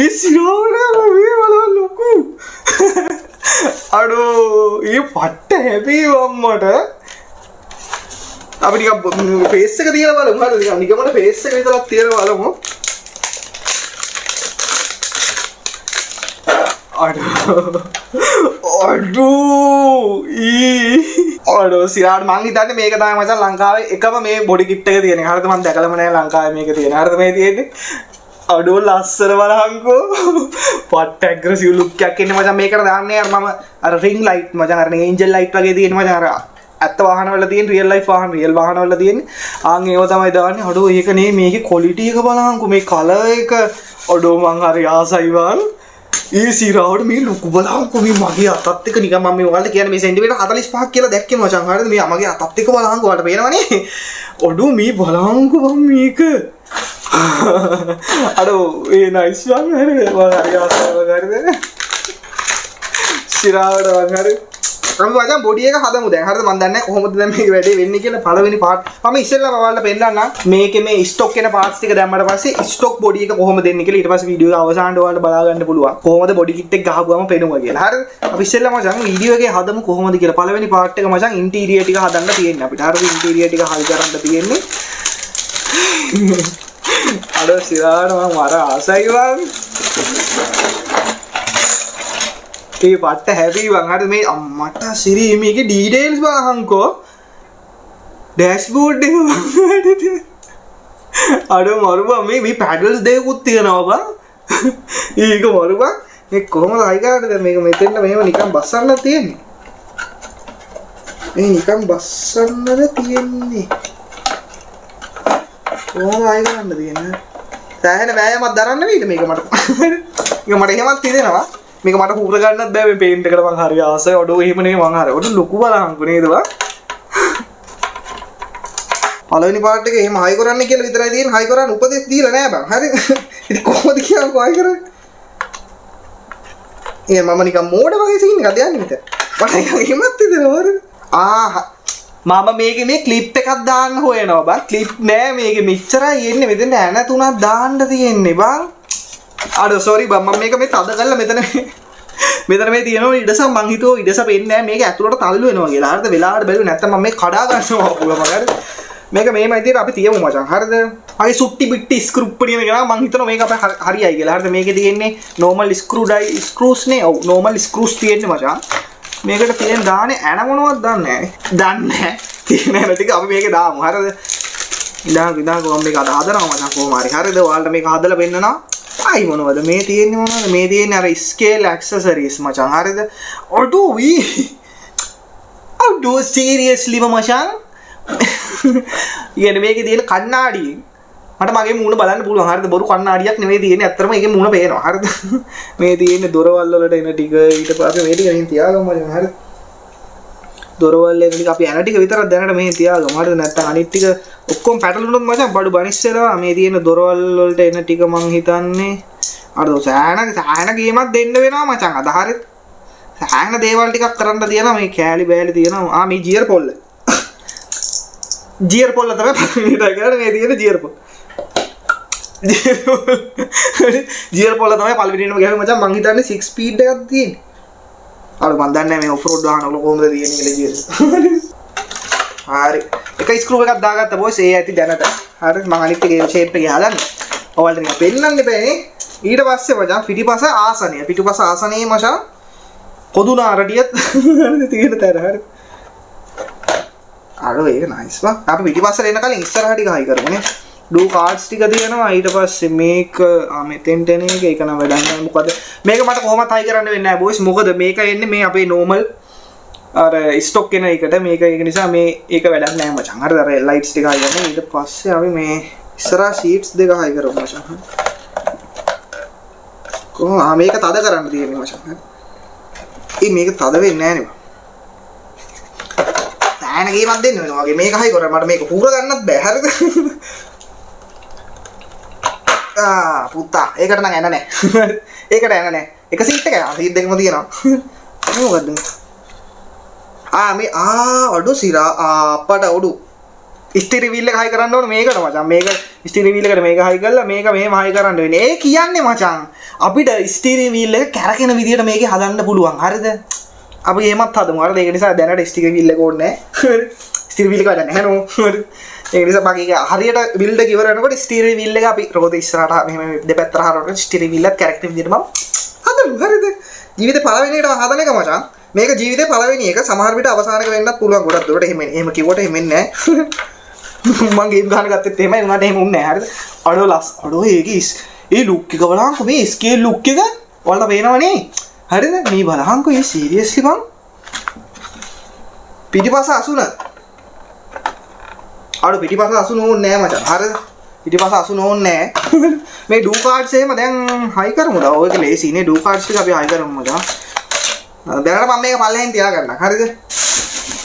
ඒ සිරාවට මේ බලන් ලොකු. අඩෝ ඒ පට්ට හැපි වම්මට. අපි ටිකක් ෆේස් එක තියලා බලමු. හරිද? නිකන් නිකමන ෆේස් එක විතරක් තියලා බලමු. අඩෝ අඩෝ ඊ අඩෝ සිරාට මං හිතන්නේ මේක තමයි මචං ලංකාවේ එකම මේ බොඩි කිට් එක තියෙන එක. හරිද? මං දැකලම නෑ ලංකාවේ මේක තියෙන. හරිද? මේ තියෙන්නේ. අඩෝ ලස්සන බලහන්කෝ. පට්ට ඇග්‍රෙසිව් ලුක් එකක් එන්නේ මචං මේකට දාන්නේ. අර මම අර රින්ග් ලයිට් මචං, අර ඒන්ජල් ලයිට් වගේ තියෙන මචං, අර ඇත්ත වාහන වල තියෙන රියල් ලයිෆ් වාහන, රියල් වාහන වල තියෙන ආන් ඒව තමයි දාන්නේ. අඩෝ ඒක නේ මේකේ ක්වොලිටි එක බලහන්කෝ, මේ කලර් එක. අඩෝ මං හරි ආසයි බං. ඒ සිරාවට මේ ලොකු බලහන්කෝ, මේ මගේ අතත් එක නිකන් මම මේ ඔයාලට කියන්නේ මේ සෙන්ටිමීටර් 45ක් කියලා දැක්කේ මචං. හරිද? මේ මගේ අතත් එක බලහන්කෝ, ඔයාලට පේනවනේ. අඩෝ මේ බලහන්කෝ බං මේක. අඩෝ ඒ නයිස් බං. හරිද? මං හරි ආසයි බං. හරිද? සිරාවට බං. හරි අපි මචං බොඩි එක හදමු දැන්. හරිද? මං දන්නේ නැහැ කොහොමද දැන් මේක වැඩේ වෙන්නේ කියලා. පළවෙනි පාර්ට් මම ඉස්සෙල්ලාම ඔයාලට පෙන්නන්නම් මේකේ මේ ස්ටොක් වෙන පාර්ට්ස් ටික දැම්මට පස්සේ ස්ටොක් බොඩි එක කොහොමද දෙන්නේ කියලා. ඊට පස්සේ වීඩියෝ එක අවසානට ඔයාලට බලා ගන්න පුළුවන් කොහොමද බොඩි කිට් එක ගහපුවම පෙනුම කියලා. හරිද? අපි ඉස්සෙල්ලාම මචං වීඩියෝ එකේ හදමු කොහොමද කියලා. පළවෙනි පාර්ට් එක මචං ඉන්ටීරියර් ටික හදන්න තියෙන්නේ අපිට. හරිද? ඉන්ටීරියර් ටික හරි කරන්න තියෙන්නේ. අර සිරාට මං වර ආසයි බං. ඒ පට්ට හැපි බං. හරිද? මේ අම්මට සිරි මේකේ ඩීටේල්ස් බලහන්කෝ. ඩෑෂ්බෝඩ් එක බං. හරිද? අර මරු බං මේ මේ පැඩල්ස් දෙකකුත් තියෙනවා බං. ඒක මරු බං. මේ කොහොමද හයි කරන්නේ දැන් මේක මෙතෙන්ට මෙහෙම නිකන් බස්සන්න තියෙන්නේ. මේ නිකන් බස්සන්නද තියෙන්නේ. කොහොමද හයි කරන්න තියෙන්නේ? සෑහෙන වෑයමක් දරන්න වෙයිද මේක මට? මේක මට එහෙමත් හිතෙනවා. මේක මට හුර ගන්නත් බෑ මේ පේන්ට් එකට මං හරි ආසයි. ඔඩෝ එහෙම නෙමෙයි මං හරි. ඔඩෝ ලොකු බලහන්කෝ නේද බං? පළවෙනි පාර්ට් එක එහෙම හයි කරන්න කියලා විතරයි තියෙන්නේ. හයි කරන්න උපදෙස් දීලා නෑ බං. හරි. ඉතින් කොහොමද කියන්නකෝ හයි කරන්නේ? ඒ මම නිකන් මෝඩ වගේ සීන් එකක් යන්නේ මෙතන. මට නිකන් එහෙමත් හිතෙනවා. හරි. ආ මම මේකේ මේ ක්ලිප් එකක් දාන්න හොයනවා බං. ක්ලිප් නෑ මේකේ. මෙච්චරයි එන්නේ. මෙතන ඇන තුනක් දාන්න තියෙන්නේ බං. අඩෝ සෝරි බං, මම මේක මේ තද කරලා මෙතන මෙතන මේ තියෙනවා ඉඩස. මං හිතුවා ඉඩස පෙන්නේ නෑ මේක ඇතුළට තල්ලු වෙනවා කියලා. හරිද? වෙලාවට බැලුවේ නැත්තම් මම මේ කඩා ගන්නවා පුළුවන් මම. හරිද? මේක මේමයි තියෙන්නේ අපි තියමු මචං. හරිද? මගේ සුට්ටි බිට්ටි ස්ක්‍රූ කියන එක නම් මං හිතනවා මේක අපේ හරියයි කියලා. හරිද? මේකේ තියෙන්නේ නෝමල් ස්ක්‍රූ ඩයි ස්ක්‍රූස් නේ. ඔව් නෝමල් ස්ක්‍රූස් තියෙන්නේ මචං. මේකට තියෙන දානේ ඇන මොනවද දන්නේ නෑ. දන්නේ නෑ. තියෙන ඇන ටික අපි මේකේ දාමු. හරිද? ඉඳන් ඉඳන් කොහොම මේක අද හදනවා මචං කොහොම හරි. හරිද? ඔයාලට මේක හදලා පෙන්නනවා. ආයි මොනවද මේ තියෙන්නේ මොනවද මේ තියෙන්නේ අර ස්කේල් ඇක්සසරීස් මචං. හරිද? අඩෝ වී අඩෝ සීරියස්ලිම මචං. කියන්නේ මේකේ තියෙන කණ්ණාඩියෙන් මට මගේ මූණ බලන්න පුළුවන්. හරිද? බොරු කණ්ණාඩියක් නෙමෙයි තියෙන්නේ. ඇත්තටම ඒකේ මූණ පේනවා. හරිද? මේ තියෙන්නේ දොරවල් වලට එන ටික. ඊට පස්සේ මේ ටික මෙහෙන් තියාගමු මචං. හරිද? දොරවල් එන ටික අපි ඇන ටික විතරක් දැනට මෙහෙන් තියාගමු. හරිද? නැත්තම් අනිත් ටික ඔක්කොම පැටලුනොත් මචං බඩු බනිස් වෙනවා. මේ තියෙන දොරවල් වලට එන ටික මං හිතන්නේ අර සෑහෙන සෑහෙන ගේමක් දෙන්න වෙනවා මචං. අද හරිද? සෑහෙන දේවල් ටිකක් කරන්න තියෙනවා. මේ කෑලි බෑලි තියෙනවා. ආ මේ ජියර් පොල්ල. ජියර් පොල්ල තමයි පළවෙනිට කරන්නේ. මේ තියෙන ජියර් පොල්ල. ජියර් පොල්ල තමයි පළවෙනිටම ගැහුවේ මචං. මං හිතන්නේ 6 ස්පීඩ් එකක් තියෙන්නේ. අර මං දන්නේ නැහැ මේ ඔෆ් රෝඩ් වාහන වල කොහොමද තියෙන්නේ කියලා ජියර්. හරි. එක ස්ක්‍රූ එකක් දාගත්ත බොයිස් ඒ ඇති දැනට. හරි මං අනිත් එකේ ෂේප් එක හදන්න. ඔයාලට නිකන් පෙන්නන්න එපා නේ. ඊට පස්සේ මචං පිටිපස ආසනය. පිටිපස ආසනයේ මචං පොදුන අරටියත් තියෙන තැන. හරි. අර ඒක නයිස් බං. අපි පිටිපස්සට එන කලින් ඉස්සරහ ටික හයි කරමු නේ. ඩූ කාඩ්ස් ටික තියෙනවා. ඊට පස්සේ මේක මෙතෙන්ට එන එක ඒක නම් වැඩක් නෑ. මොකද මේක මට කොහොමත් හයි කරන්න වෙන්නේ නෑ බොයිස්. මොකද මේක එන්නේ මේ අපේ නෝමල් අර ස්ටොක් එන එකට. මේක ඒක නිසා මේ ඒක වැඩක් නෑ මචං. හරිද? අර ලයිට්ස් ටික හයි කරමු. ඊට පස්සේ අපි මේ ඉස්සරහා සීට්ස් දෙක හයි කරමු මචං. කොහොම ආ මේක තද කරන්න තියෙන්නේ මචං. හරි. ඒ මේක තද වෙන්නේ නෑ නේ බං. ඇන ගේමක් දෙන්න වෙනවා වගේ. මේක හයි කරා මට මේක හුර ගන්නත් බෑ. හරිද? ආ පුතා ඒකට නම් ඇන නෑ. ඒකට ඇන නෑ. එක සීට් එකයි. ආ සීට් දෙකම තියෙනවා. මේ මොකද්ද මේ? ආ මේ ආ අඩෝ සිරා ආ අප්පට ඔඩු ස්ටියරින් වීල් එක හයි කරන්න ඕන මේකට මචං. මේක ස්ටියරින් වීල් එකට මේක හයි කරලා මේක මෙහෙම හයි කරන්න වෙන්නේ. ඒ කියන්නේ මචං අපිට ස්ටියරින් වීල් එක කැරකෙන විදියට මේකේ හදන්න පුළුවන්. හරිද? අපි එහෙමත් හදමු. හරිද? ඒක නිසා දැනට ස්ටියරින් වීල් එක ඕනේ නෑ. ස්ටියරින් වීල් එක වැඩ නැහැ නෝ. හරි. ඒක නිසා මගේ ඒක හරියට බිල්ඩ් එක ඉවර වෙනකොට ස්ටියරින් වීල් එක අපි රෝද ඉස්සරහට මෙහෙම දෙපැත්තට හරවනකොට ස්ටියරින් වීල් එකත් කැරකෙන විදියට මම හදමු. හරිද? ජීවිතේ පළවෙනි එකට හදන එක මචං. මේක ජීවිතේ පළවෙනි එක. සමහර විට අවසාන එක වෙන්නත් පුළුවන්. ගොඩක් දුරට එහෙම එහෙම කිව්වට එහෙම වෙන්නේ නෑ. මං ගේම් ගහන ගත්තෙත් එහෙමයි. උනාට එහෙම උන්නේ නෑ. හරිද? අඩෝ ලස් අඩෝ ඒකේ ඒ ලුක් එක බලහන්කෝ. මේ ස්කේල් ලුක් එක ඔයාලට පේනවනේ. හරිද? මේ බලහන්කෝ ඒ සීරියස්ලි බං පිටිපස අසුන. අඩෝ පිටිපස අසුන ඕනේ නෑ මචං. හරිද? පිටිපස අසුන ඕනේ නෑ. මේ ඩූ කාඩ්ස් එහෙම දැන් හයි කරමුද? ඔය එක ලේසි නේ. ඩූ කාඩ්ස් ටික අපි හයි කරමු මචං. දැනට මම මේක පල්ලෙහෙන් තියාගන්නම්. හරිද?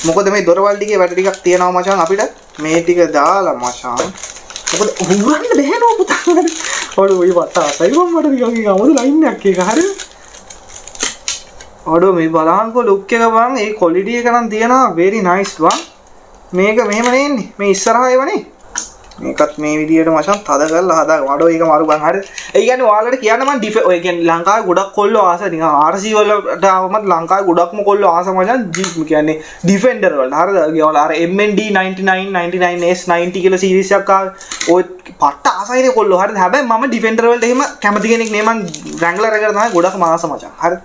මොකද මේ දොරවල් ටිකේ වැඩ ටිකක් තියෙනවා මචං අපිට. මේ ටික දාලා මචං. මොකද හුරන්න බෑ නෝ පුතා. අඩෝ ඔය වට ආසයි මම මට නිකන් ඒක අමුතු ලයින් එකක් ඒක. හරිද? අඩෝ මේ බලහන්කෝ ලුක් එක බං. ඒ ක්වොලිටි එක නම් තියෙනවා වෙරි නයිස් බං. මේක මෙහෙම නේ මේ ඉස්සරහා ඒවනේ. මේකත් මේ විදියට මචං තද කරලා හදාගමු. අඩෝ ඒක මරු බං. හරිද? ඒ කියන්නේ ඔයාලට කියන්න මං ඔය කියන්නේ ලංකාවේ ගොඩක් කොල්ලෝ ආස නිකන් RC වලට ආවම ලංකාවේ ගොඩක්ම කොල්ලෝ ආස මචං ජීප් කියන්නේ ඩිෆෙන්ඩර් වලට. හරිද? ගියවල අර MND 99 99S 90 කියලා සීරීස් එකක් ආවේ. ඔය පට්ට ආසයිනේ කොල්ලෝ. හරිද? හැබැයි මම ඩිෆෙන්ඩර් වලට එහෙම කැමති කෙනෙක් නේ. මං රැන්ග්ලර් එකට තමයි ගොඩක්ම ආස මචං. හරිද?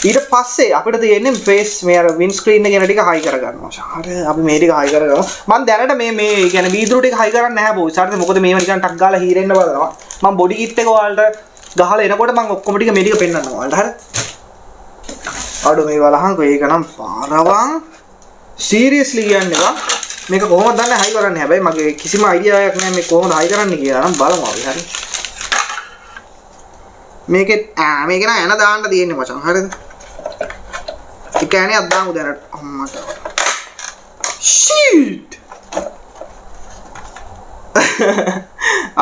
ඊට පස්සේ අපිට තියෙන්නේ ෆේස් මේ අර වින් ස්ක්‍රීන් එක ගැන ටික හයි කරගන්න මචං. හරි අපි මේ ටික හයි කරගමු. මං දැනට මේ මේ කියන්නේ වීදුරු ටික හයි කරන්නේ නැහැ බෝයිස්. හරිද? මොකද මේව නිකන් ටක් ගාලා හීරෙන්න බලනවා. මං බොඩි කිට් එක ඔයාලට ගහලා එනකොට මං ඔක්කොම ටික මේ ටික පෙන්නන්නම් ඔයාලට. හරි? අඩෝ මේ බලහන්කෝ ඒක නම් පාරවන් සීරියස්ලි කියන්නේ බං. මේක කොහොමද දන්නේ හයි කරන්නේ? හැබැයි මගේ කිසිම අයිඩියා එකක් නැහැ මේ කොහොමද හයි කරන්නේ කියලා. නම් බලමු අපි. හරි. මේකේ ආ මේක නම් එන දාන්න තියෙන්නේ මචං. හරිද? එක ඈනයක් දාමු දැනට. අම්මට. ෂීට්.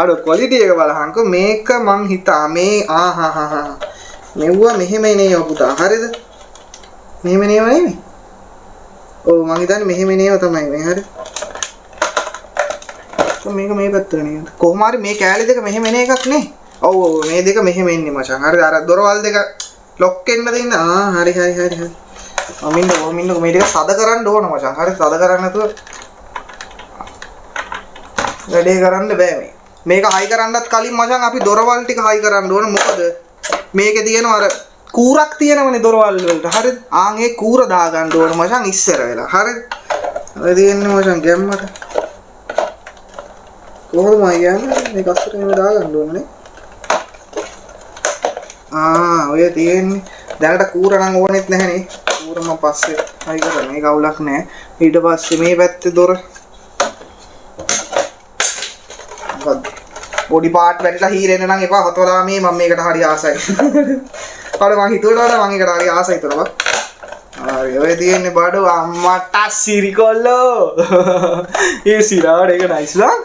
අර ක්වොලිටි එක බලහන්කෝ. මේක මං හිතා මේ ආ හා හා හා මෙව්වා මෙහෙම එනේ පුතා. හරිද? මෙහෙම එනේව නෙමෙයි. ඔව් මං හිතන්නේ මෙහෙම එනේව තමයි මේ. හරි. මේක මේ පැත්තට නේද? කොහොම හරි මේ කෑලි දෙක මෙහෙම එන එකක් නේ. ඔව් ඔව් මේ දෙක මෙහෙම එන්නේ මචං. හරිද? අර දොරවල් දෙක ලොක් වෙන්න දෙන්න. ආ හරි හරි හරි හරි. මම ඉන්න කොහොම ඉන්නකො මේ ටික සද කරන්න ඕන මචං. හරි සද කරන්න නැතුව වැඩේ කරන්න බෑ මේ. මේක හයි කරන්නත් කලින් මචං අපි දොරවල් ටික හයි කරන්න ඕන. මොකද මේකේ තියෙනවා අර කූරක් තියෙනවනේ දොරවල් වලට. හරිද? ආන් ඒ කූර දාගන්න ඕන මචං ඉස්සර වෙලා. හරිද? ඔය තියෙන්නේ මචං ගැම්මට. කොහොමද මම කියන්නේ මේක අස්සට එහෙම දාගන්න ඕනනේ. ආ ඔය තියෙන්නේ. දැනට කූර නම් ඕනෙත් නැහනේ. කූර මම පස්සේ හයි කරන්න. ඒක අවුලක් නෑ. ඊට පස්සේ මේ පැත්තේ දොර මොකද්ද? බොඩි පාර්ට් වැටිලා හීරෙන්න නම් එපා. හතවලා මේ මම මේකට හරි ආසයි. අර මං හිතුවට වඩා මං ඒකට හරි ආසයි තොර බං. හරි ඔය තියෙන්නේ බඩු අම්මට සිරිකොල්ලෝ. ඒ සිරාවට ඒක නයිස් බං.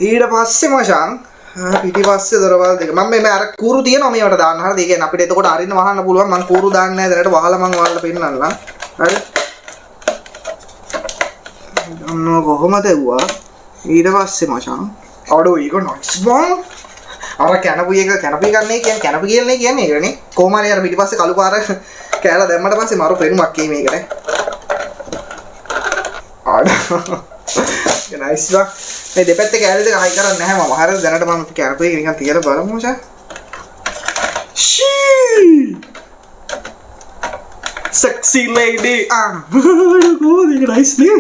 ඊට පස්සේ මචං පිටිපස්සේ දොරවල් දෙක මම මේ අර කූරු තියෙනවා මේවට දාන්න. හරිද? ඒ කියන්නේ අපිට එතකොට අරින්න වහන්න පුළුවන්. මං කූරු දාන්නේ නැහැ දැනට. වහලා මං ඔයාලට පෙන්නන්නම්. හරි. අන්න කොහොමද එව්වා? ඊට පස්සේ මචං අඩෝ ඒක නයිස් බං. අර කැනපු එක කැනපු එකක් නේ කියන්නේ කැනපු කියලා නේ කියන්නේ ඒකනේ. කොහොම හරි අර පිටිපස්සේ කළු පාර කෑලා දැම්මට පස්සේ මරු පෙනුමක් එයි මේකට. අඩෝ ඒක නයිස් බං. මේ දෙපැත්තේ කෑලි දෙක හයි කරන්නේ නැහැ මම. හරිද? දැනට මම කැනපු එක නිකන් තියලා බලමු මචං. ෂී සෙක්සි ලේඩි. ආ කොහොමද ඒක නයිස් නේ.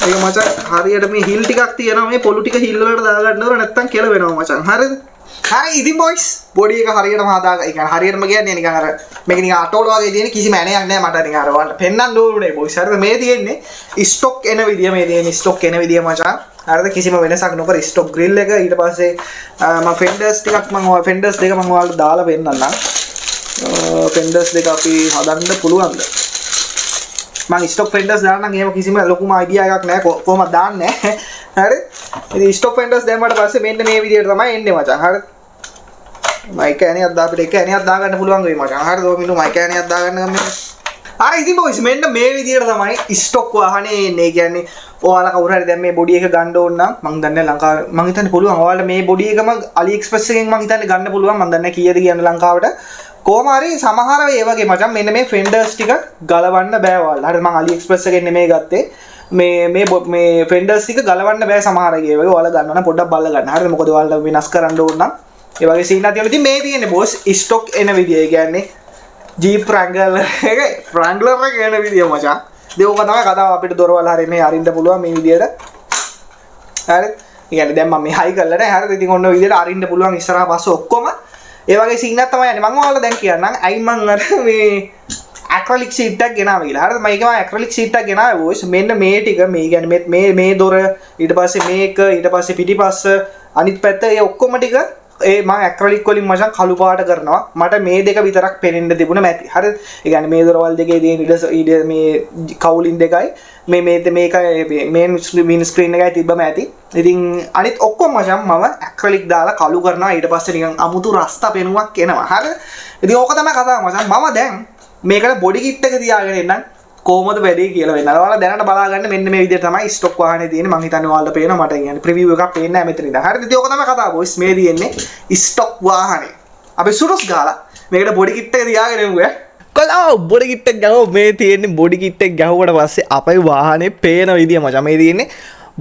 ඒක මචං හරියට මේ හිල් ටිකක් තියෙනවා. මේ පොළු ටික හිල් වලට දාගන්න ඕන නැත්තම් කෙල වෙනවා මචං. හරිද? හරි ඉතින් බොයිස් බොඩි එක හරියටම හදාගන්න. ඒ කියන්නේ හරියටම කියන්නේ නිකන් අර මේක නිකන් අටෝල වගේ තියෙන කිසිම ඇණයක් නෑ මට නිකන් අර ඔයාලට පෙන්වන්න ඕනේ බොයිස්. හරිද? මේ තියෙන්නේ ස්ටොක් එන විදිය. මේ තියෙන්නේ ස්ටොක් එන විදිය මචං. හරිද? කිසිම වෙනසක් නොකර ස්ටොක් ග්‍රිල් එක. ඊට පස්සේ මම ෆෙන්ඩර්ස් ටිකක් මම ඔය ෆෙන්ඩර්ස් දෙක මම ඔයාලට දාලා පෙන්නන්නම්. ෆෙන්ඩර්ස් දෙක අපි හදන්න පුළුවන්ද? මං ස්ටොක් ෆෙන්ඩර්ස් දාන්න නම් එහෙම කිසිම ලොකුම අයිඩියා එකක් නෑ, කොහොමද දාන්නේ. හරි, ඉතින් ස්ටොක් ෆෙන්ඩර්ස් දැම්මට පස්සේ මෙන්න මේ විදියට තමයි එන්නේ මචං. හරි, මයික් ඇණියක් දා අපිට එක ඇණියක් දාගන්න පුළුවන් වෙයි මචං. හරිද? ඔය මිනු මයික් ඇණියක් දාගන්න ගමන් මේ. හරි, ඉතින් බොයිස්, මෙන්න මේ විදියට තමයි ස්ටොක් වාහනේ එන්නේ. ඒ කියන්නේ ඔයාලා කවුරු හරි දැන් මේ බොඩි එක ගන්න ඕන නම්, මං දන්නේ ලංකාවේ, මං හිතන්නේ පුළුවන් ඔයාලට මේ බොඩි එකම AliExpress එකෙන් මං හිතන්නේ ගන්න පුළුවන්. මං දන්නේ කීයද කියන්නේ ලංකාවට. කොහොම හරි සමහර ඒ වගේ මචං මෙන්න මේ ෆෙන්ඩර්ස් ටික ගලවන්න බෑ ඔයාලට. හරි, මං AliExpress එකෙන් නෙමෙයි ගත්තේ. මේ මේ මේ ෆෙන්ඩර්ස් ටික ගලවන්න බෑ සමහර අය. ඒ වගේ ඔයාලා ගන්නවා නම් පොඩ්ඩක් බලලා ගන්න. හරිද? මොකද ඔයාලට වෙනස් කරන්න ඕන නම් ඒ වගේ සීන් එකක් තියෙනවා. ඉතින් මේ තියෙන්නේ බොස් ස්ටොක් එන විදිය. ඒ කියන්නේ ජීප් රැංගලර් එක, රැංගලර් එක එන විදිය මචං. ඉතින් ඕක තමයි කතාව. අපිට දොරවල් හරි මේ අරින්න පුළුවන් මේ විදියට. හරි, ඒ කියන්නේ දැන් මම මේ හයි කරලා නෑ. හරිද? ඉතින් ඔන්න ඔය විදියට අරින්න පුළුවන් ඉස්සරහා පස්ස ඔක්කොම. ඒ වගේ සීන් එකක් තමයි යන්නේ. මං ඔයාලට දැන් කියන්නම් ඇයි මං අර මේ ඇක්‍රලික් ෂීට් එකක් ගෙනාවේ කියලා. හරිද? මම ඒක මං ඇක්‍රලික් ෂීට් එකක් ගෙනාවේ බොයිස්. මෙන්න මේ ටික, මේ කියන්නේ මේ මේ මේ දොර, ඊට පස්සේ මේක, ඊට පස්සේ පිටිපස්ස අනිත් පැත්ත, ඒ ඔක්කොම ටික ඒ මං ඇක්‍රලික් වලින් මචං කළු පාට කරනවා. මට මේ දෙක විතරක් පෙනෙන්න තිබුණ මැති. හරිද? ඒ කියන්නේ මේ දොරවල් දෙකේ තියෙන ඉඩ ඉඩ මේ කවුලින් දෙකයි මේ මේ මේකයි මේන් වින් ස්ක්‍රීන් එකයි තිබ්බම ඇති. ඉතින් අනිත් ඔක්කොම මචං මම ඇක්‍රලික් දාලා කළු කරනවා. ඊට පස්සේ නිකන් අමුතු රස්තා පෙනුමක් එනවා. හරිද? ඉතින් ඕක තමයි කතාව මචං. මම දැන් මේකට බොඩි කිට් එක තියාගෙන එන්නම් කොහොමද වැඩේ කියලා වෙන්න. ඔයාලා දැනට බලාගන්න මෙන්න මේ විදිහට තමයි ස්ටොක් වාහනේ තියෙන්නේ. මං හිතන්නේ ඔයාලට පේනවා, මට කියන්නේ ප්‍රිවිව් එකක් පේන්නේ නැහැ මෙතන ඉඳන්. හරිද? ඉතින් ඕක තමයි කතාව බොයිස්. මේ තියෙන්නේ ස්ටොක් වාහනේ. අපි සුරුස් ගාලා මේකට බොඩි කිට් එක තියාගෙන එමු ඈ. කොල්ලා, බොඩි කිට් එක ගැහුවා. මේ තියෙන්නේ බොඩි කිට් එක ගැහුවට පස්සේ අපේ වාහනේ පේන විදිය මචං. මේ තියෙන්නේ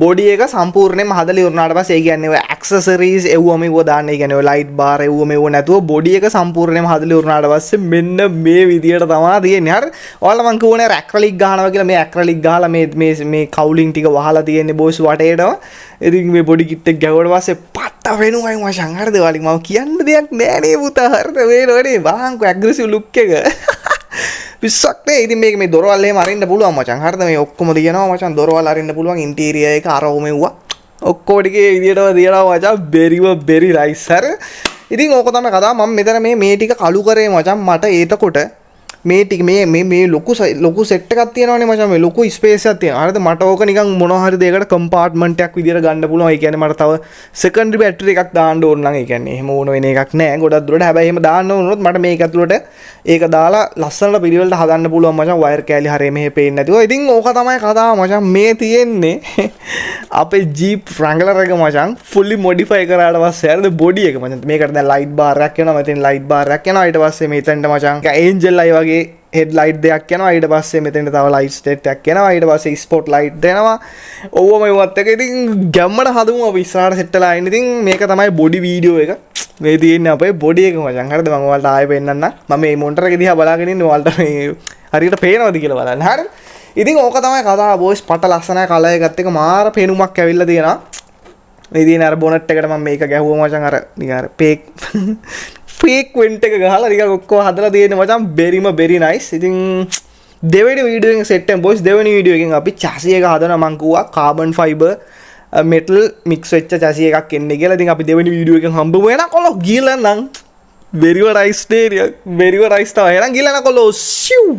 බොඩි එක සම්පූර්ණයෙන්ම හදලා ඉවරනාට පස්සේ. ඒ කියන්නේ ඔය ඇක්සසරීස් එව්වම මෙව්ව දාන්න, ඒ කියන්නේ ඔය ලයිට් බාර් එව්ව මෙව්ව නැතුව බොඩි එක සම්පූර්ණයෙන්ම හදලා ඉවරනාට පස්සේ මෙන්න මේ විදියට තමයි තියෙන්නේ. හරි, ඔයාලා මං කියවනේ අර ඇක්‍රලික් ගහනවා කියලා. මේ ඇක්‍රලික් ගහලා මේ මේ මේ කවුලින් ටික වහලා තියෙන්නේ බොයිස් වටේටම. ඉතින් මේ බොඩි කිට් එක ගැහුවට පස්සේ පට්ට වෙනුවයි මචං. හරිද? ඔයාලා මම කියන්න දෙයක් නෑ නේ පුතා. හරිද? මේ නෝනේ බලන්කෝ ඇග්‍රෙසිව් ලුක් එක. පිස්සක් නේ. ඉතින් මේක මේ දොරවල් එහෙම අරින්න පුළුවන් මචං. හරිද? මේ ඔක්කොම තියෙනවා මචං. දොරවල් අරින්න පුළුවන්, ඉන්ටීරියර් එක අර මෙව්වා ඔක්කොම ටිකේ විදියටම තියෙනවා මචං. බෙරිම බෙරි නයිස්. හරි, ඉතින් ඕක තමයි කතාව. මම මෙතන මේ මේ ටික කළු කරේ මචං. මට එතකොට මේ ටික මේ මේ මේ ලොකු ලොකු සෙට් එකක් තියෙනවනේ මචං. මේ ලොකු ස්පේස් එකක් තියෙනවා. හරිද? මට ඕක නිකන් මොනවා හරි දෙයකට කම්පාර්ට්මන්ට් එකක් විදියට ගන්න පුළුවන්. ඒ කියන්නේ මට තව සෙකන්ඩරි බැටරි එකක් දාන්න ඕන නම්, ඒ කියන්නේ එහෙම ඕන වෙන එකක් නෑ ගොඩක් දුරට. හැබැයි එහෙම දාන්න ඕන වුණොත් මට මේක ඇතුළට ඒක දාලා ලස්සනට පිළිවෙලට හදන්න පුළුවන් මචං, වයර් කෑලි හරිය මෙහෙ පේන්නේ නැතුව. ඉතින් ඕක තමයි කතාව මචං. මේ තියෙන්නේ අපේ ජීප් රැංගලර් එක මචං ෆුල්ලි මොඩිෆයි කරාට පස්සේ. හරිද? බොඩි එක මචං. මේකට දැන් ලයිට් බාර් එකක් එනවා. මෙතෙන් ලයිට් බාර් එකක් එනවා. ඊට පස්සේ මෙතෙන්ට මචං ඒන්ජල් අයි වගේ හෙඩ් ලයිට් දෙයක් එනවා. ඊට පස්සේ මෙතෙන්ට තව ලයිට් සෙට් එකක් එනවා. ඊට පස්සේ ස්පොට් ලයිට් දෙනවා. ඔව්වම ඒවත් එක ඉතින් ගැම්මට හදමු අපි ඉස්සරහට සෙට් වෙලා ඉන්න. ඉතින් මේක තමයි බොඩි වීඩියෝ එක. මේ තියෙන්නේ අපේ බොඩි එක මචං. හරිද? මම ඔයාලට ආයෙ පෙන්නන්නම්. මම මේ මොනිටර් එක දිහා බලාගෙන ඉන්නේ ඔයාලට මේ හරියට පේනවද කියලා බලන්න. හරිද? ඉතින් ඕක තමයි කතාව බොයිස්. පට ලස්සනයි, කලර් එකත් එක්ක මාර පෙනුමක් ඇවිල්ලා තියෙනවා. මේ තියෙන අර බොනට් එකට මම මේක ගැහුවා මචං. අර නිකන් අර ෆේක් ෆේක් වෙන්ට් එක ගහලා නිකන් ඔක්කොම හදලා තියෙන්නේ මචං. බෙරිම බෙරි නයිස්. ඉතින් දෙවෙනි වීඩියෝ එකෙන් සෙට් වෙන බොයිස්. දෙවෙනි වීඩියෝ එකෙන් අපි චැසි එක හදනවා. මං කිව්වා කාබන් ෆයිබර් මෙටල් මික්ස් වෙච්ච චැසි එකක් එන්නේ කියලා. ඉතින් අපි දෙවෙනි වීඩියෝ එකෙන් හම්බෙමු. එහෙනම් කොල්ලෝ ගිහලා නම් බෙරිව නයිස් නේ, බෙරිව නයිස් තමයි. එහෙනම් ගිහලා නම් කොල්ලෝ ෂිව්.